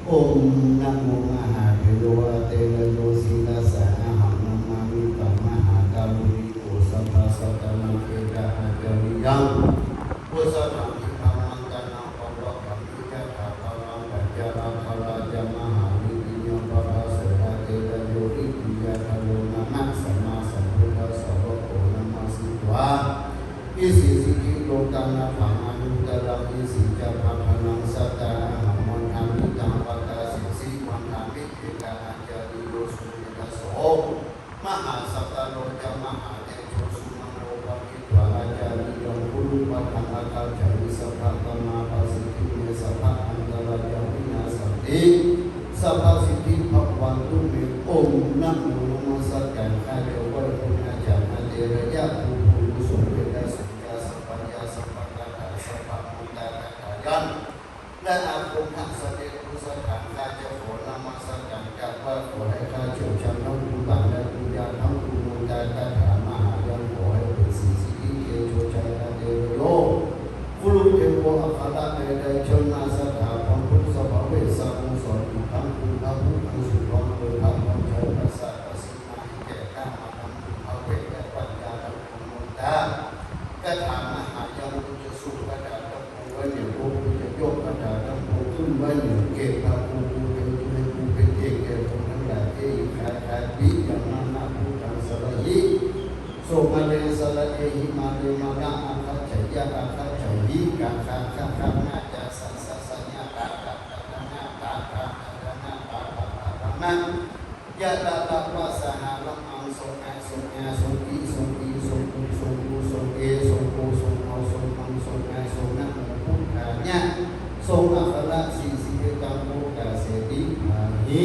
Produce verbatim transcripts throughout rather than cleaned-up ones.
Om namo mahādevatāyo sirasā ahaṃ namāmi taṃ mahākāruṇiko sabbasattānaṃ ekācariyaṃ. Osathaṃ hitvā mātā nāma pavakkhāmi yathābalaṃ. Pañca aggharā ca mahānītiñā pāpā sera terayo ittiyādharo nāma sammāsambuddhasāvako namasmitvā isisiddhi lokānapaṇāni uttaraṃ isicca pāphanaṃ satthā ahaṃ vandāmi taṃ. Vandāmi sesi vandāmi ekācariyo sumeḍaso mahāsattaro ca mahātejo sumano paṇḍito ācariyaṃ gurūpadaṃ ācikkhati sabbatthamaṃ pasiddhi me sabba antarāyā vinassanti sabbasiddhi bhavantu me. Om namo namaskar การ ข้าจะไหว้คุณอาจารย์อาเจรยะครูผู้รู้สูงเวทสูงยาสัพพยาสัพพคาถาสัพพมนตราคาถายันต์และอาคมพระเสด็จผู้สถาน ข้าจะขอนมัสการกราบไหว้ขอให้ข้าเจ้าชำนาญทั้งคุณบาทและคุณยาทั้งคุณมนตราคาถามหายันต์ขอให้เป็นสิ่งสิทธิเกโชชัยอาเจรโย ครูเทโวอัคระใดๆเชิญมาสถาบันพุทธสภาเวสสานุสรณ์อีกทั้งคุณพระพุทธอันสุดยอดโดยพระพรชัยประสาทประสิทธิ์มาให้แก่ข้ามาทั้งคุณพระเวทและปัญญาทั้งคุณมนตราคาถามหายันต์ผู้จะสู้คาถาทั้งปวงไว้เหนือพระผู้จะยกคาถาทั้งปวงขึ้นไว้เหนือเกศพระผู้ผู้เป็นผู้ให้ผู้เป็นเอกแก่คนทั้งหลายเอหิคาคาปิยังมานะพุทธังสรหิ โสมาเลสระเอหิมาเลมานะอาคัจฉยะอาคัจฉหิกาคาคาคานาจาสะสะสะญะตาตะตะตะนะตาตาตะตะนะตาตะตะตะนะยะตะตะวะสะหะละมังโสงะโสงะโสงอิโสงอิโสงอุโสงอุโสงเอโสงโอโสงเอาโสงมังโสงะโสนะโมพุทธายะโสอัคระสิสิเกตังโมกาเสติภาหิ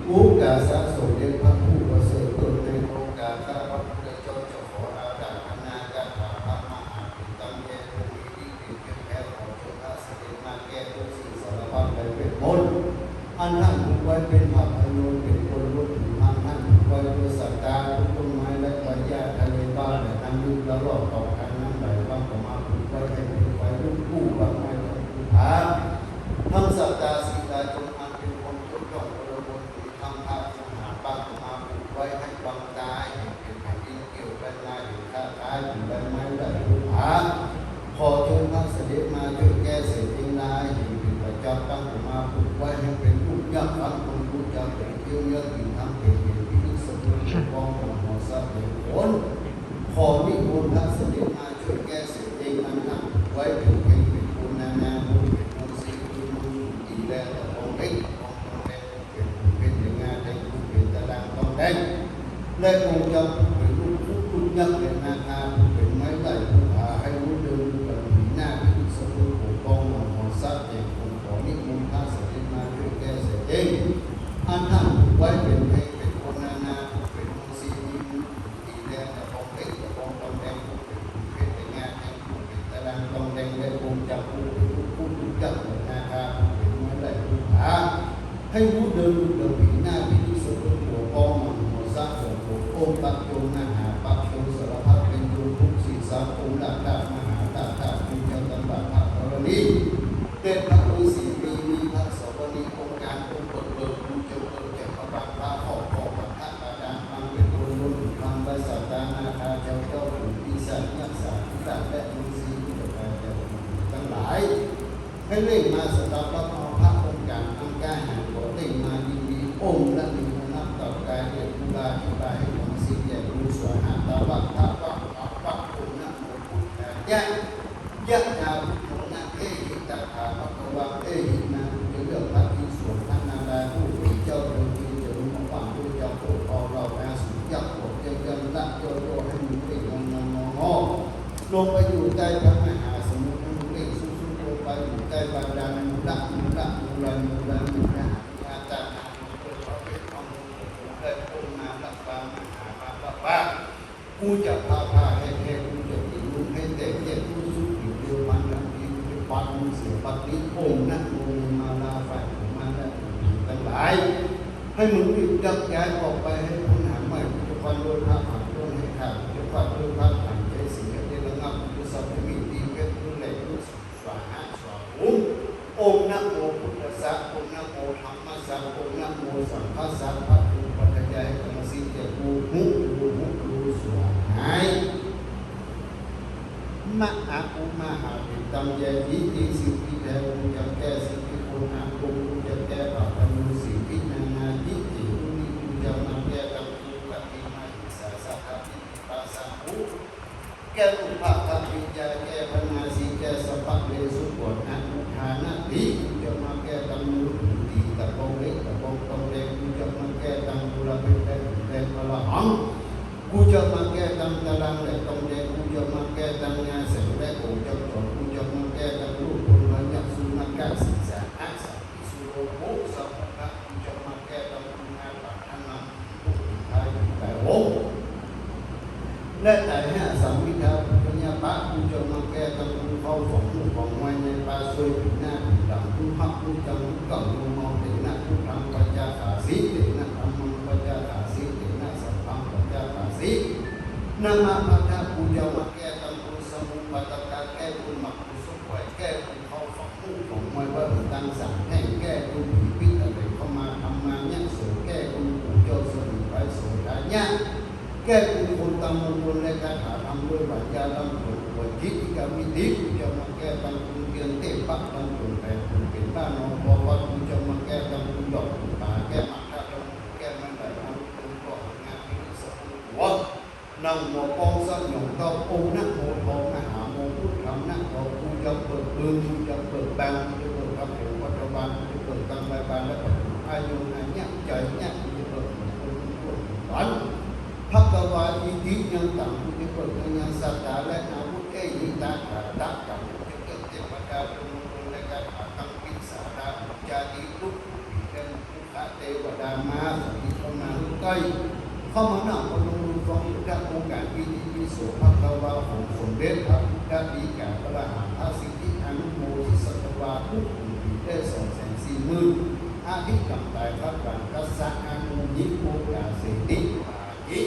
โอกาสะสมเด็จพระผู้ประเสริฐเกิดในโอกาสพระพุทธเจ้าจะขออาราธนาคาถาพระมหาปิตังแก้ผู้มีฤทธิ์เดชเพียงแค่ขอเชิญพระเสด็จมาแก้ทุกสิ่งสารพัดเลยเวทมนต์อันท่านผูกไว้เป็นภาพยนตร์เป็นคนรู้ถึงทางท่านผูกไว้ด้วยสัตตาทุกต้นไม้และใบหญ้าทะเลบ้าและน้ำลึกและรอบเกาะกลางน้ำไหลบ้างก็มาผูกไว้ให้เป็นไฟลุกคู่บ้างไม้ทั้งภูผาทั้งสัตตาสีลาจงอันเป็นคนยกย่องบริบูรณ์ ทำพระวิหารบ้างก็มาปลูกไว้ให้บังตาให้เห็นเป็นแผ่นดินเกี่ยวไปมาเห็นคาคาอยู่ใบไม้ใบภูผาขอเชิญพระเสด็จมาช่วยแก้เศษเองลายเห็นเป็นประจับบ้างก็มาปลูกไว้ให้เป็นลูกยักษ์ฟันคนรู้จักเป็นเกี้ยวเยื้องกินทั้งเป็นเห็นพิลึกสะเทือนปกป้องของหัวสัตว์เหตุผลขอนิมนต์พระเสด็จมาช่วยแก้เศษเองอันหนักไว้เป็นเพ็งเป็นคนนานาบุญเป็นคนสีเป็นคนดีและตะกองเล็กตะกองแดง เป็นผู้เป็นแห่งงานแห่งผู้เป็นตารางต้องแดงและองค์เจ้าผู้เป็นลูกผู้ลูกยักษ์และนาคาผู้เป็นไม้ไล่ผู้หาให้รู้เดินรู้กันผีหน้าที่สะดุดปกป้องหมอหมอทรัพย์แห่งองค์ขอนิมนต์พระเสด็จมาช่วยแก้เสด็จอันท่านผูกไว้เป็นเพลงเป็นคนนานาผู้เป็นองค์สีมีมือผู้ดีแดงกระบองเพชรกระบองตองแดงผู้เป็นผู้เป็นแห่งงานแห่งผู้เป็นตารางต้องแดงและองค์เจ้าผู้เป็นลูกผู้ลูกยักษ์และนาคาผู้เป็นไม้ไล่ผู้หา ให้รู้เดินหลุดเดินผีหน้าพินิจสะดุดหัวป้องหมันหัวซากหัวโผล่โอ้งปักโยงหน้าหาปักโยงสารพัดเป็นโยงทุกข์ศีรษะองค์หลักดาบมหาดาบดาบมีเจ้าตำบาทพระธรณีเด็ดพระฤาษีมีมีพระสวนีองค์การองค์เปิดเปิดผู้เจ้าเปิดจักรวาลพระหอกหอกพระธาตุบาดาลฟังเป็นคนล้นฟังไว้สัตตานาคาเจ้าเจ้าขุนปีศาจยักษ์สาธุราชและฤาษีผู้จัดการเจ้าขุนทั้งหลาย ให้เร่งมาสถาบันเอาพระองค์การอังกาหารขอเร่งมายินดีองค์ละหนึ่งนับต่อกายเดชบุญบาธิบาให้ของสิ่งใหญ่บุญสวาหาตาวะทาวะภาวะองค์นะโมพุทธายะยะถาพุทโธนะเอหิตถาภะคะวะเอหินะจะเลือกพระที่สวงพระนารายณ์ผู้เป็นเจ้าเดิมทีจะรู้มาฟังด้วยเจ้าโปรดเอาเรานาสุยักษ์โปรดเจ้ายันละโยโย่ให้มึงเร่งงองงองงอ ลงไปอยู่ใต้พระมหาสมุทรให้มันเร่งสุดๆลงไปอยู่ใต้บาดาลมูละมูละมูละมูละมูละหาญาตานามูลพระเวทพระมงคลได้พ้นมาละปามหามาละปากูจะพาพาแห่แห่กูจะกินมึงให้แตกแยกกูสุดอยู่เดียวมันละทีกูจะปัดมึงเสียปัดนี้โอมนะโมมาลาฝ่ายของมันและผีทั้งหลาย ให้มึงรีบยักย้ายออกไปให้พ้นหาไม่พุทธพันธ์ด้วยพระผันต้นให้ขาดพุทธพันธ์ด้วยพระผันใจเสียได้ระงับพุทธสัพพมิตรดีเพชรพุทธแหล่งพุทธสวาหาสวาหุงโอ Om namo buddhassa, om namo dhammassa, om namo saṅghassa, พระอุปัฏฐายะให้กรรมสิทธิ์แก่ผู้รู้ ผู้รู้ ผู้รู้ สวดให้ มะอะอุมะหาปิตัมเย อิติ สิ่งที่แท้ กูจะแก้ สิ่งที่ควรหา กูจะแก้ ปะปะยู สิ่งที่นานา ยิ จิ อุนิ กูจะมาแก้ ตัง กู กะติ มา หิ สา สะ ทะ ปิ ติ ปะ สะ หุ แก้ อุปะ ทะ ปิ ยา แก้ พนา สิ แก้ สะ ปะ เว สุ ก่อน อนุ ทา นะ ติ กูจะมาแก้ ตัง มู หู ตี ตะกองเหล็ก ตะกองทองแดง กูจะมาแก้ ตัง มู ลา เป็นแดง แดง อรหัง กูจะมาแก้ ตัง ตะลัง และ ตองแดง กูจะมาแก้ ตัง งา แสง และ โก จัก จอด กูจะมาแก้ ตัง ลูก พล พยัคฆ์ สุนัข สิงสา อา สัตว์ พิษณุโลก โม สัพพะ กูจะมาแก้ ตัง คุณ อา ปรารถนา ผู้ ผี พาย ผี ตาย โหง และ ตาย ห้า สัมมิทา ปุญญา ปะ กูจะมาแก้ ตัง คุณ เข้า ฝัง ลูก ฝัง ไว้ ใน ปลา ซวย ผี หน้า ผี หลัง คุณ พระ คุณ จัง คุณ เก่า คุณ มอง เต นะ พุทธัง ปัจจาขา สิ เต นะ ธัมมัง ปัจจาขา สิ เต นะ สังฆัง ปัจจาขา สิ นะ มะ พัทธะ กูจะมาแก้ ตัง คุณ สมุปปาทกะ แก้ คุณ หมัก คุณ สุก ปล่อย แก้ คุณ เข้า ฝัง ลูก ฝัง ไว้ ว่า ผี ตัง สาม แห่ง แก้ คุณ ผี พิษ อะไร เข้ามา ธัมมา ยะ โส แก้ คุณ ปู่ เจ้า สมุนไพร โส ทายะ แก้ คุณ คน ตาม มงคล และ คาถา ทำ ด้วย หวาน ยา ลำ ผล หัว จิต กรรม มิติ กูจะมาแก้ ตัง คุณ เตียน เทพ พระ ลำ ผล แผล ผล เป็น บ้าน นอน พอ วัด กูจะมาแก้ ตัง คุณ ดอก คุณ ตา แก้ หมาก ธาตุ ลำ แก้ มัน ไหล ทำ คุณ ก่อ งาน พิรุษ สกุล หัว นั่ง หัว ป้อง สัก หย่อง เต้า องค์ นะ โม ทอง มหา โม พุทธัง นะ ทอง กูจะเปิด เมือง กูจะเปิด บาง กูจะเปิด พระ ผง วัตบาล กูจะเปิด กลาง ใบ บาน และ ประตู อายุ อา ยะ ใจ ยะ กูจะเปิด หมด คน ทุก คน สอน ภะคะวา อิติ ยัง ตัง กูจะเปิด พญา สัตตา และ อาวุธ เอหิ ตา ขา ตะ กัง กูจะเปิด เทวดา พรหม และ คาถา ตัง ปิสา รา หู จาติ ลุก ผี และ มุข เทวดา มา สันติ เข้ามา ลูก ต้อย เข้ามา หน้า พนม มือ ฟ้อง พุทธ องค์ การ อิติ ปิ โส ภะคะวา ของ สมเด็จ พระ พุทธ ฎีกา พระ อรหันต สิทธิ อนุโมทิ สัตวา ทุก หมู่ ผี ได้ สอง แสน สี่ หมื่น อภิกรรม ตาย พระ กังคัสสะ อนุยิ โอกาเสติ ปาหิ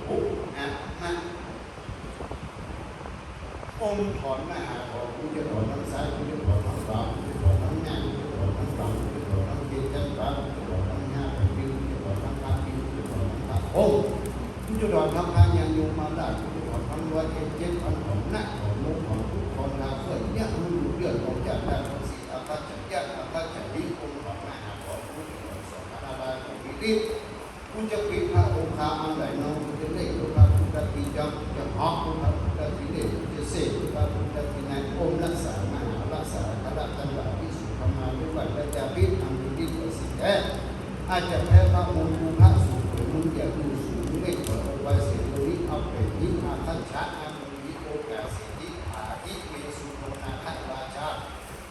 อุ อะ มะ องค์ ถอน มหา ถอน กูจะถอน ทาง ซ้าย กูจะถอน ทาง ขวา กูจะถอน ทาง หน้า กูจะถอน ทาง หลัง กูจะถอน ทาง เจ็ด ชั้น ฟ้า กูจะถอน ทาง ห้า แผ่นดิน กูจะถอน ทาง พระ ดิน กูจะถอน ทาง พระ พรม กูจะถอน ทาง พญา ยมราช กูจะถอน ทาง ร้อยเอ็ด เจ็ด พัน ถอน นะ ถอน โม ถอน ทุกข์ ถอน ลา เพื่อน ยะ มึง ดู เลือด ถอน จาก ธาตุ ทั้ง สี่ อาคัจฉะ ยะ อาคัจฉะ นิ องค์ ถอน มหา ถอน กูจะถอน สอง พระ นารายณ์ ถอน นิริ กูจะปิด พระ องคา อันไหล นอง กูจะเลข พระ พุทธ ที จับ กูจะเหาะ พระ พุทธ ที เลข กูจะเสก พระ พุทธ ที ใน องค์ รักษา มหา รักษา คณะ ทั้ง หลาย ที่ สุข ธรรมา ด้วย บัตร และ จาพิษ อัน เป็น ที่ ประสิทธิ์ แท้ อาจจะแพ้ พระ มงคล พระ สูง หรือ มึง อย่า ดู สูง เลข ถอย ออก ไป เสรี อัปเปหิ อาคัจฉะ อามุหิ โอกาเสติ อาหิ เม สุ โน นาค ราชา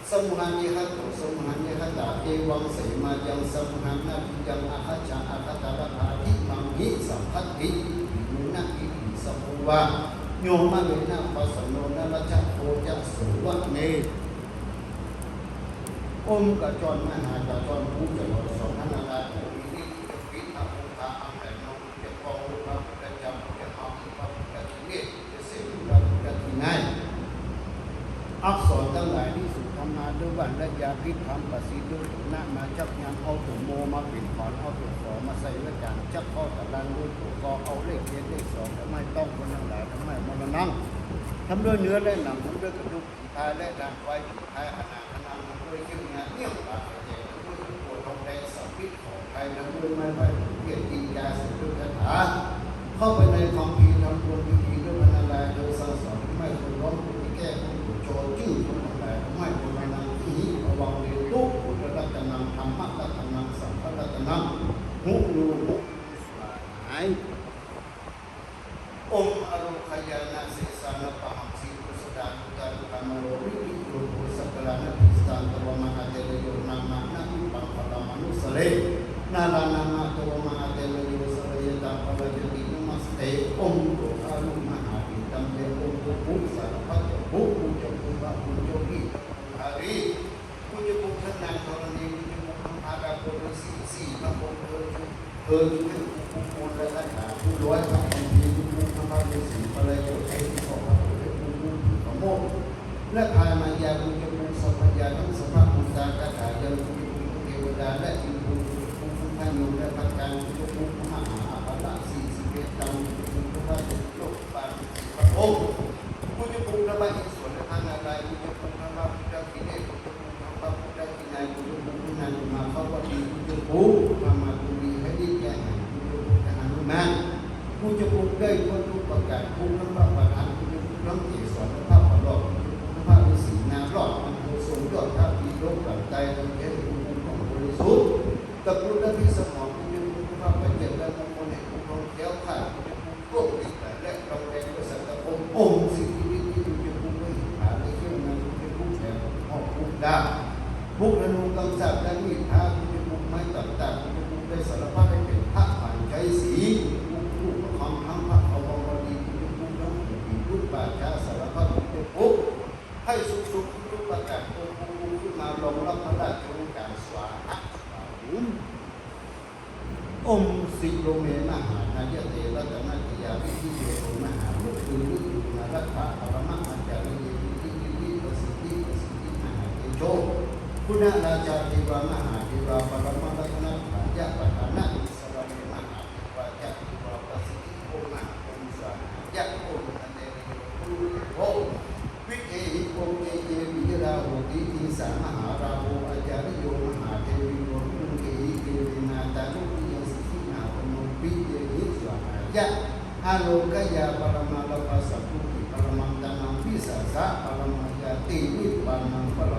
สมุหานิหัตโต สมุหานิหัตตา เอวัง เสมายัง สมุหานาทิยัง อาคัจฉา อาคัจจารัตถา ทิมังหิ สังคัตติ อิติ เมนะ อิติ สัพพะวา โย มะเมนะ ภัสสะโน นะรัจจโค จะ โส วะ เม องค์ กระจร มหากระจร ผู้จะถอน สอง พระ นารายณ์ ผู้ มีฤทธิ์ จะปิด พระ องคา อันไหล นอง จะกอง พระ พุทธ จำ จะเอา พระ พุทธ ที เลข จะเสก พระ พุทธ ที ใน อักษร ทั้ง หลาย ที่ สุข ธรรมา ด้วย บัตร และ ยาพิษ ธรรม ประสิทธิ์ ด้วย เถนะ มา ชัก ยำ เอา ตัว โม มา เปลี่ยน ถอน เอา ตัว สอ มา ใส่ ไว้ จาน ชัก เข้า ตะลาง ด้วย ตัว กอ เอา เลข เจ็ด เลข สอง ทำ ให้ ต้อง คน ทั้ง หลาย ทำ ให้ มรณัง ทำ ด้วย เนื้อ และ หนัง ทำ ด้วย กระดูก ผี พาย และ ด่าง ควาย ผี พาย อนาคนัง ทำ ด้วย เขี้ยว งา เงี้ยว ปาก แจก ทำ ด้วย ตะกั่ว ทองแดง สัมมิต ของไทย ทำ ด้วย ไม้ไผ่ เขียน กิน ยา เสพ ด้วย คาถา เข้าไป ใน คัมภีร์ ทำ บุญ พิธี ด้วย พระ นารายณ์ เธอ สั่ง สอน ทำ ให้ คน ร้อง คน ที่ แก้ คน ผู้ จอ จื้อ คน ทั้ง หลาย ทำ ให้ มรณัง อิหิ ภวัง เว ทุกข์ พุทธ รัตนัง ธรรม รัตนัง สังฆ รัตนัง หุ ลู หุ หาย องค์ อโรคยา นะ เสสานะ ปะหัง สี โพ สดา นุตา นุกามโร วิริ โย โพ สักการะ นะ ทิสตัง ตวะ มหา เตระ โย นามะ นะ วิปัง ปะตะ มะนุสสะเร นารา นามะ ตวะ มหา เตระ โย สะระยะ ตัง ปะระยะ ติ นะมัสเต องค์ โต อรุณ มหา ปิตัมเป องค์ ปุ สารพัด จะ ปุ ปุ จะ ปุ พระ ปุ เจ้า ที่ จะ ปุ หารี กูจะปลุกท่านนางธรณี กูจะปลุกทั้งพระดาว ฤๅษี สี่ พระองค์ เธอ เธอช่วยกูปลุกมนต์และคาถา กูร้อยพระคัมภีร์ กูปลุกทั้งพระฤๅษี ปะไลโกเทพ ที่ ขอพระ กูจะปลุก กู ขโมย และพายมายา กูจะปลุกสัพพยา ทั้งสัพพะมนตรา การ คุณเจ้าคุณพระมหาอัครราช สี่สิบเอ็ด ตัง คุณเจ้าคุณพระเจ้าโลกบาล สี่ พระองค์ คุณเจ้าคุณพระอิศวรและพระนารายณ์ คุณเจ้าคุณพระพิทักษิเนศ คุณเจ้าคุณพระพุทธกินัย คุณเจ้าคุณพระนางอุมาภวดี คุณเจ้าคุณพระมาตุลี ให้ได้แก้ไข คุณเจ้าคุณพระหนุมาน ผู้เจ้าคุณได้พ้นทุกข์ประการ คุณทั้งพระประธาน คุณเจ้าคุณทั้งเกสรและพระประหลอด คุณเจ้าคุณทั้งพระฤาษีนารอด มันโพธิ์ทรงยอด พระปีโลกกลับใจ คุณเจ้าคุณของบริสุทธิ์ ตระกูลและพิสมร คุณเจ้าคุณทั้งพระประเจิดและมงคลแห่งคุณทองแคล้วคลาด คุณเจ้าคุณโลกติดแต่และรองแดงด้วยสัตว์ตะพงองค์สิทธิฤทธิ์ คุณเจ้าคุณด้วยหินผาและเขี้ยวงา คุณเจ้าคุณแผลหอกพุกดาบ มุกธนูกำจัดและมีดพระ คุณเจ้าคุณไม้ต่างๆ คุณเจ้าคุณได้สารพัดให้เป็นพระผ่านใช้สี คุณเจ้าคุณลูกประคองทั้งพระอววดี คุณเจ้าคุณทั้งผู้ปีลูกป่าช้าสารพัด คุณเจ้าคุณให้สุขสุขทุกประการ คุณเจ้าคุณขึ้นมารองรับพระราชโองการ สวาหะ สวาหุม Om Sirome Mahānāyake Ratanattayābhidhāye Om Mahāmukti Mutti Guṇāraddha Paramācariye Iddhībhī Prasiddhi Prasiddhi Mahātejo Guṇarājā Devā Mahādevā Paramārakkhaṇatthāya Padhānampi Sarave Mahādevā ca Devā Prasiddhi Om Mahā Om Svāhāya Om Antereyo Om Videhi Om Ete Vijitā Hoti Disā Mahārāho Ācariyū Mahādevi Om Ete Devi Mātānukiyaṃ Siddhi Mahābrahmo Videhi Svāhāya Ārogyā Paramā Lābhā Samputti Paramaṃ Dhanaṃ Visāsā Paramā Ñāti Nibbānaṃ Paramā